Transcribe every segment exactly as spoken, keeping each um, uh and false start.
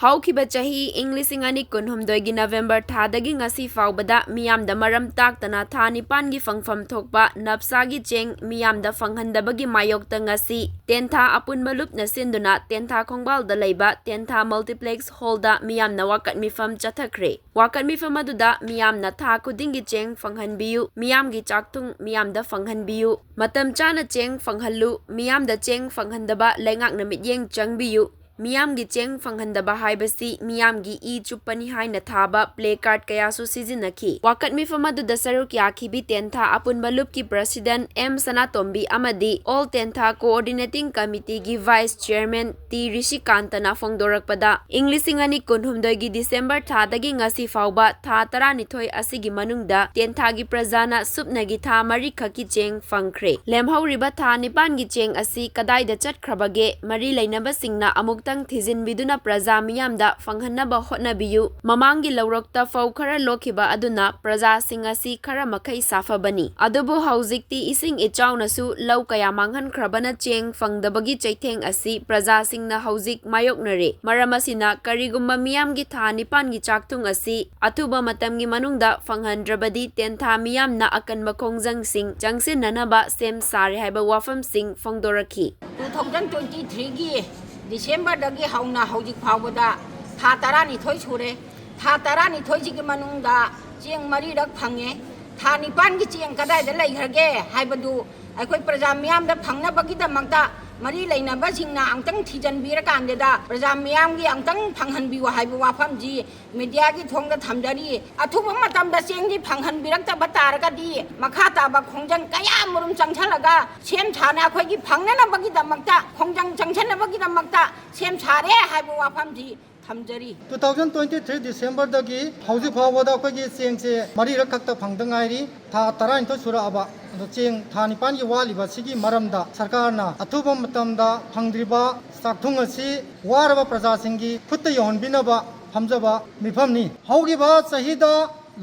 ꯍꯧꯈꯤꯕ ꯆꯍꯤ ꯏꯪ ꯂꯤꯁꯤꯡ ꯑꯅꯤ ꯀꯨꯟꯍꯨꯝꯗꯣꯏꯒꯤ ꯅꯕꯦꯝꯕꯔ ꯊꯥꯗꯒꯤ ꯉꯁꯤ ꯐꯥꯎꯕꯗ ꯃꯤꯌꯥꯝꯗ ꯃꯔꯝ ꯇꯥꯛꯇꯅ ꯊꯥ ꯅꯤꯄꯥꯟꯒꯤ ꯐꯪꯐꯝ ꯊꯣꯛꯄ ꯅꯞꯁꯥꯒꯤ ꯆꯦꯡ ꯃꯤꯌꯥꯝꯗ ꯐꯪꯍꯟꯗꯕꯒꯤ ꯃꯥꯌꯣꯛꯇ ꯉꯁꯤ ꯇꯦꯟꯊꯥ ꯑꯄꯨꯟꯕ ꯂꯨꯞꯅ ꯁꯤꯟꯗꯨꯅ ꯇꯦꯟꯊꯥ ꯈꯣꯡꯕꯥꯜꯗ ꯂꯩꯕ ꯇꯦꯟꯊꯥ multiplex hall ꯗ ꯃꯤꯌꯥꯝꯅ ꯋꯥꯀꯠ ꯃꯤꯐꯝ ꯆꯠꯊꯈ꯭ꯔꯦ꯫ ꯋꯥꯀꯠ ꯃꯤꯐꯝ ꯑꯗꯨꯗ ꯃꯤꯌꯥꯝꯅ ꯊꯥ ꯈꯨꯗꯤꯡꯒꯤ ꯆꯦꯡ ꯐꯪꯍꯟꯕꯤꯌꯨ, ꯃꯤꯌꯥꯝꯒꯤ ꯆꯥꯛꯊꯨꯡ ꯃꯤꯌꯥꯝꯗ ꯐꯪꯍꯟꯕꯤꯌꯨ, ꯃꯇꯝ ꯆꯥꯅ ꯆꯦꯡ ꯐꯪꯍꯜꯂꯨ, ꯃꯤꯌꯥꯝꯗ ꯆꯦꯡ ꯐꯪꯍꯟꯗꯕ ꯂꯩꯉꯥꯛꯅ ꯃꯤꯠꯌꯦꯡ ꯆꯪꯕꯤꯌꯨ, ꯃꯤꯌꯥꯝꯒꯤ ꯆꯦꯡ ꯐꯪꯍꯟꯗꯕ ꯍꯥꯏꯕꯁꯤ ꯃꯤꯌꯥꯝꯒꯤ ꯏ ꯆꯨꯞꯄꯅꯤ ꯍꯥꯏꯅ ꯊꯥꯕ placard ꯀꯌꯥꯁꯨ ꯁꯤꯖꯤꯟꯅꯈꯤ꯫ ꯋꯥꯀꯠ ꯃꯤꯐꯝ ꯑꯗꯨꯗ ꯁꯔꯨꯛ ꯌꯥꯈꯤꯕꯤ ꯇꯦꯟꯊꯥ ꯑꯄꯨꯟꯕ ꯂꯨꯞꯀꯤ president ꯑꯦꯝ ꯁꯅꯥꯇꯣꯝꯕꯤ ꯑꯃꯗꯤ All ꯇꯦꯟꯊꯥ Coordinating Committee ꯒꯤ vice chairman ꯇꯤ ꯔꯤꯁꯤꯀꯥꯟꯇꯅ ꯐꯣꯡꯗꯣꯔꯛꯄꯗ, ꯏꯪ ꯂꯤꯁꯤꯡ ꯑꯅꯤ ꯀꯨꯟꯍꯨꯝꯗꯣꯏꯒꯤ ꯗꯤꯁꯦꯝꯕꯔ ꯊꯥꯗꯒꯤ ꯉꯁꯤ ꯐꯥꯎꯕ ꯊꯥ ꯇꯔꯥꯅꯤꯊꯣꯏ ꯑꯁꯤꯒꯤ ꯃꯅꯨꯡꯗ ꯇꯦꯟꯊꯥꯒꯤ ꯄ꯭ꯔꯖꯥꯅ ꯁꯨꯞꯅꯒꯤ ꯊꯥ ꯃꯔꯤꯈꯛꯀꯤ ꯆꯦꯡ ꯐꯪꯈ꯭ꯔꯦ꯫ ꯂꯦꯝꯍꯧꯔꯤꯕ ꯊꯥ ꯅꯤꯄꯥꯟꯒꯤ ꯆꯦꯡ ꯑꯁꯤ ꯀꯗꯥꯏꯗ ꯆꯠꯈ꯭ꯔꯕꯒꯦ? ꯃꯔꯤ ꯂꯩꯅꯕꯁꯤꯡꯅ ꯑꯃꯨꯛꯇꯪ ꯊꯤꯖꯤꯟꯕꯤꯗꯨꯅ ꯄ꯭ꯔꯖꯥ ꯃꯤꯌꯥꯝꯗ ꯐꯪꯍꯟꯅꯕ ꯍꯣꯠꯅꯕꯤꯌꯨ꯫ ꯃꯃꯥꯡꯒꯤ ꯂꯧꯔꯣꯛꯇ ꯐꯧ ꯈꯔ ꯂꯣꯛꯈꯤꯕ ꯑꯗꯨꯅ ꯄ꯭ꯔꯖꯥꯁꯤꯡ ꯑꯁꯤ ꯈꯔ ꯃꯈꯩ ꯁꯥꯐꯕꯅꯤ꯫ ꯑꯗꯨꯕꯨ ꯍꯧꯖꯤꯛꯇꯤ ꯏꯁꯤꯡ ꯏꯆꯥꯎꯅꯁꯨ ꯂꯧ ꯀꯌꯥ ꯃꯥꯡꯍꯟꯈ꯭ꯔꯕꯅ ꯆꯦꯡ ꯐꯪꯗꯕꯒꯤ ꯆꯩꯊꯦꯡ ꯑꯁꯤ ꯄ꯭ꯔꯖꯥꯁꯤꯡꯅ ꯍꯧꯖꯤꯛ ꯃꯥꯌꯣꯛꯅꯔꯦ꯫ ꯃꯔꯝ ꯑꯁꯤꯅ ꯀꯔꯤꯒꯨꯝꯕ ꯃꯤꯌꯥꯝꯒꯤ ꯊꯥ ꯅꯤꯄꯥꯟꯒꯤ ꯆꯥꯛꯊꯨꯡ ꯑꯁꯤ ꯑꯊꯨꯕ ꯃꯇꯝꯒꯤ ꯃꯅꯨꯡꯗ ꯐꯪꯍꯟꯗ꯭ꯔꯕꯗꯤ ꯇꯦꯟꯊꯥ ꯃꯤꯌꯥꯝꯅ ꯑꯀꯟꯕ ꯈꯣꯡꯖꯪꯁꯤꯡ ꯆꯪꯁꯤꯟꯅꯅꯕ ꯁꯦꯝ ꯁꯥꯔꯦ ꯍꯥꯏꯕ ꯋꯥꯐꯝꯁꯤꯡ ꯐꯣꯡꯗꯣꯔꯛꯈꯤ꯫ Two thousand twenty three ꯒꯤ ꯗꯤꯁꯦꯝꯕꯔꯗꯒꯤ ꯍꯧꯅ ꯍꯧꯖꯤꯛ ꯐꯥꯎꯕꯗ ꯊꯥ ꯇꯔꯥꯅꯤꯊꯣꯏ ꯁꯨꯔꯦ꯫ ꯊꯥ ꯇꯔꯥꯅꯤꯊꯣꯏꯁꯤꯒꯤ ꯃꯅꯨꯡꯗ ꯆꯦꯡ ꯃꯔꯤꯔꯛ ꯐꯪꯉꯦ꯫ ꯊꯥ ꯅꯤꯄꯥꯟꯒꯤ ꯆꯦꯡ ꯀꯗꯥꯏꯗ ꯂꯩꯈ꯭ꯔꯒꯦ ꯍꯥꯏꯕꯗꯨ ꯑꯩꯈꯣꯏ ꯄ꯭ꯔꯖꯥ ꯃꯤꯌꯥꯝꯗ ꯐꯪꯅꯕꯒꯤꯗꯃꯛꯇ ꯃꯔꯤ ꯂꯩꯅꯕꯁꯤꯡꯅ ꯑꯃꯨꯛꯇꯪ ꯊꯤꯖꯤꯟꯕꯤꯔꯀꯥꯟꯗꯨꯗ ꯄ꯭ꯔꯖꯥ ꯃꯤꯌꯥꯝꯒꯤ ꯑꯃꯨꯛꯇꯪ ꯐꯪꯍꯟꯕꯤꯌꯨ ꯍꯥꯏꯕ ꯋꯥꯐꯝꯁꯤ ꯃꯤꯗꯤꯌꯥꯒꯤ ꯊꯣꯡꯗ ꯊꯝꯖꯔꯤ꯫ ꯑꯊꯨꯕ ꯃꯇꯝꯗ ꯆꯦꯡꯗꯤ ꯐꯪꯍꯟꯕꯤꯔꯛꯇꯕ ꯇꯥꯔꯒꯗꯤ ꯃꯈꯥ ꯇꯥꯕ ꯈꯣꯡꯖꯪ ꯀꯌꯥ ꯑꯃꯔꯣꯝ ꯆꯪꯁꯜꯂꯒ ꯁꯦꯝ ꯁꯥꯅ ꯑꯩꯈꯣꯏꯒꯤ ꯐꯪꯅꯅꯕꯒꯤꯗꯃꯛꯇ, ꯈꯣꯡꯖꯪ ꯆꯪꯁꯟꯅꯕꯒꯤꯗꯃꯛꯇ ꯁꯦꯝ ꯁꯥꯔꯦ ꯍꯥꯏꯕ ꯋꯥꯐꯝꯁꯤ ꯊꯝꯖꯔꯤ꯫ Two thousand twenty three ꯗꯤꯁꯦꯝꯕꯔꯗꯒꯤ ꯍꯧꯖꯤꯛ ꯐꯥꯎꯕꯗ ꯑꯩꯈꯣꯏꯒꯤ ꯆꯦꯡꯁꯦ ꯃꯔꯤꯔꯛ ꯈꯛꯇ ꯐꯪꯗ ꯉꯥꯏꯔꯤ꯫ ꯊꯥ ꯇꯔꯥꯅꯤꯊꯣꯏ ꯁꯨꯔꯛꯑꯕ ꯑꯗꯣ ꯆꯦꯡ ꯊꯥ ꯅꯤꯄꯥꯟꯒꯤ ꯋꯥꯠꯂꯤꯕ ꯁꯤꯒꯤ ꯃꯔꯝꯗ ꯁꯔꯀꯥꯔꯅ ꯑꯊꯨꯕ ꯃꯇꯝꯗ ꯐꯪꯗ꯭ꯔꯤꯕ ꯆꯥꯛꯊꯨꯡ ꯑꯁꯤ ꯋꯥꯔꯕ ꯄ꯭ꯔꯖꯥꯁꯤꯡꯒꯤ ꯈꯨꯠꯇ ꯌꯧꯍꯟꯕꯤꯅꯕ ꯐꯝꯖꯕ ꯃꯤꯐꯝꯅꯤ꯫ ꯍꯧꯈꯤꯕ ꯆꯍꯤꯗ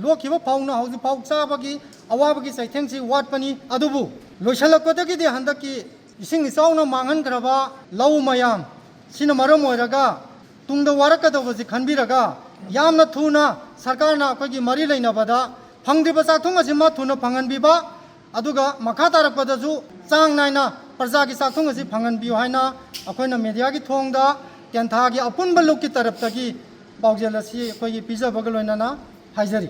ꯂꯣꯛꯈꯤꯕ ꯐꯧꯅ ꯍꯧꯖꯤꯛ ꯐꯥꯎ ꯆꯥꯕꯒꯤ ꯑꯋꯥꯕꯒꯤ ꯆꯩꯊꯦꯡꯁꯤ ꯋꯥꯠꯄꯅꯤ꯫ ꯑꯗꯨꯕꯨ ꯂꯣꯏꯁꯤꯜꯂꯛꯄꯗꯒꯤꯗꯤ ꯍꯟꯗꯛꯀꯤ ꯏꯁꯤꯡ ꯏꯆꯥꯎꯅ ꯃꯥꯡꯍꯟꯈ꯭ꯔꯕ ꯂꯧ ꯃꯌꯥꯝ ꯁꯤꯅ ꯃꯔꯝ ꯑꯣꯏꯔꯒ ꯇꯨꯡꯗ ꯋꯥꯔꯛꯀꯗꯧꯕꯁꯤ ꯈꯟꯕꯤꯔꯒ ꯌꯥꯝꯅ ꯊꯨꯅ ꯁꯔꯀꯥꯔꯅ ꯑꯩꯈꯣꯏꯒꯤ ꯃꯔꯤ ꯂꯩꯅꯕꯗ ꯐꯪꯗ꯭ꯔꯤꯕ ꯆꯥꯛꯊꯨꯡ ꯑꯁꯤꯃ ꯊꯨꯅ ꯐꯪꯍꯟꯕꯤꯕ, ꯑꯗꯨꯒ ꯃꯈꯥ ꯇꯥꯔꯛꯄꯗꯁꯨ ꯆꯥꯡ ꯅꯥꯏꯅ ꯄ꯭ꯔꯖꯥꯒꯤ ꯆꯥꯛꯊꯨꯡ ꯑꯁꯤ ꯐꯪꯍꯟꯕꯤꯌꯨ ꯍꯥꯏꯅ ꯑꯩꯈꯣꯏꯅ ꯃꯦꯗꯤꯌꯥꯒꯤ ꯊꯣꯡꯗ ꯇꯦꯟꯊꯥꯒꯤ ꯑꯄꯨꯟꯕ ꯂꯨꯞꯀꯤ ꯇꯔꯞꯇꯒꯤ ꯄꯥꯎꯖꯦꯜ ꯑꯁꯤ ꯑꯩꯈꯣꯏꯒꯤ ꯄꯤꯖꯕꯒ ꯂꯣꯏꯅꯅ ꯍꯥꯏꯖꯔꯤ꯫